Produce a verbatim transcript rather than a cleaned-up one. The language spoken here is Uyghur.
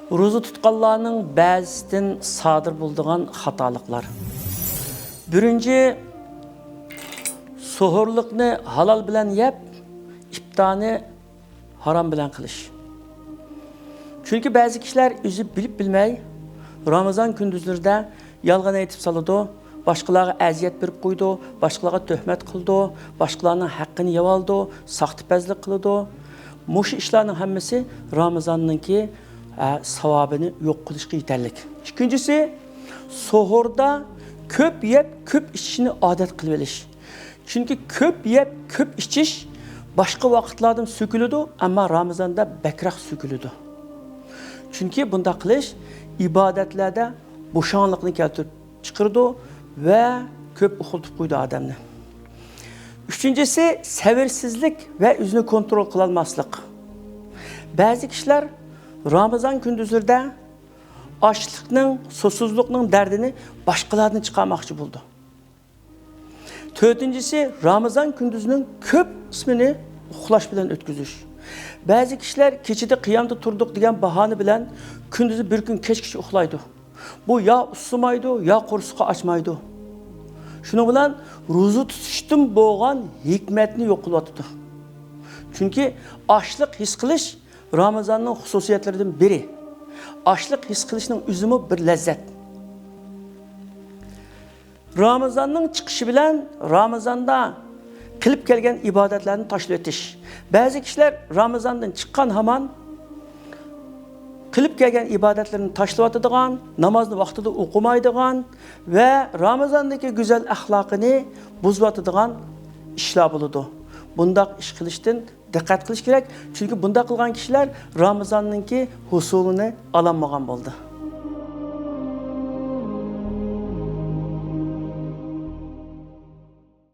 روزا تۇتقانلارنىڭ بەزىسىدىن سادىر بولىدىغان خاتالىقلار. بىرىنچى، سوھۇرلۇقنى ھالال بىلەن يەپ، ئىپتارنى ھارام بىلەن قىلىش. چۈنكى بەزى كىشىلەر ئۆزى بىلىپ بىلمەي رامىزان كۈندۈزلىرىدە يالغان ئېيتىپ سالىدۇ، باشقىلارغا ئەزىيەت بېرىپ قويىدۇ، باشقىلارغا تۆھمەت قىلىدۇ، باشقىلارنىڭ ھەققىنى يەۋالىدۇ، ساختىپەزلىك قىلىدۇ. مۇشۇ ئىشلارنىڭ ھەممىسى رامىزاننىڭكى، ئە، ساۋابىنى يوق قىلىشقا يېتەرلىك. ئىككىنچىسى، سوھۇردا كۆپ يەپ، كۆپ ئىچىشنى ئادەت قىلىۋېلىش. چۈنكى كۆپ يەپ، كۆپ ئىچىش باشقا ۋاقىتلاردىمۇ سۆكۈلىدۇ، ئەمما رامىزاندا بەكرەك سۆكۈلىدۇ. چۈنكى بۇنداق قىلىش ئىبادەتلەردە بوشاڭلىقنى كەلتۈرۈپ چىقىرىدۇ ۋە كۆپ ئۇخلىتىپ قويىدۇ ئادەمنى. ئۈچىنچىسى، سەۋرسىزلىك ۋە ئۆزىنى كونترول قىلالماسلىق. بەزى كىشىلەر رامىزان كۈندۈزلىرىدە ئاچلىقنىڭ، سۇسىزلىقنىڭ دەردىنى باشقىلاردىن چىقارماقچى بولىدۇ. تۆتىنچىسى، رامىزان كۈندۈزىنىڭ كۆپ قىسمىنى ئۇخلاش بىلەن ئۆتكۈزۈش. بەزى كىشىلەر كېچىدە قىيامدا تۇردۇق دېگەن باھانە بىلەن كۈندۈزى بىر كۈن كەچكىچە ئۇخلايدۇ. بۇ يا ئۇسسىمايدۇ، يا قورسىقى ئاچمايدۇ. شۇنىڭ بىلەن روزا تۇتۇشتىن بولغان ھېكمەتنى يوق قىلىۋاتىدۇ. چۈنكى ئاچلىق ھېس قىلىش رامىزاننىڭ خۇسۇسىيەتلىرىدىن بىرى. ئاچلىق ھېس قىلىشنىڭ ئۆزىمۇ بىر لەززەت. رامىزاننىڭ چىقىشى بىلەن رامىزاندا قىلىپ كەلگەن ئىبادەتلەرنى تاشلىۋېتىش. بەزى كىشىلەر رامىزاندىن چىققان ھامان قىلىپ كەلگەن ئىبادەتلىرىنى تاشلىۋاتىدىغان، نامازنى ۋاقتىدا ئوقۇمايدىغان ۋە رامىزاندىكى گۈزەل ئەخلاقىنى بۇزۇۋاتىدىغان ئىشلار بولىدۇ. بۇنداق ئىش قىلىشتىن دىققەت قىلىش كېرەك، چۈنكى بۇنداق قىلغان كىشىلەر رامىزاننىڭكى ھوسۇلىنى ئالالمىغان بولىدۇ.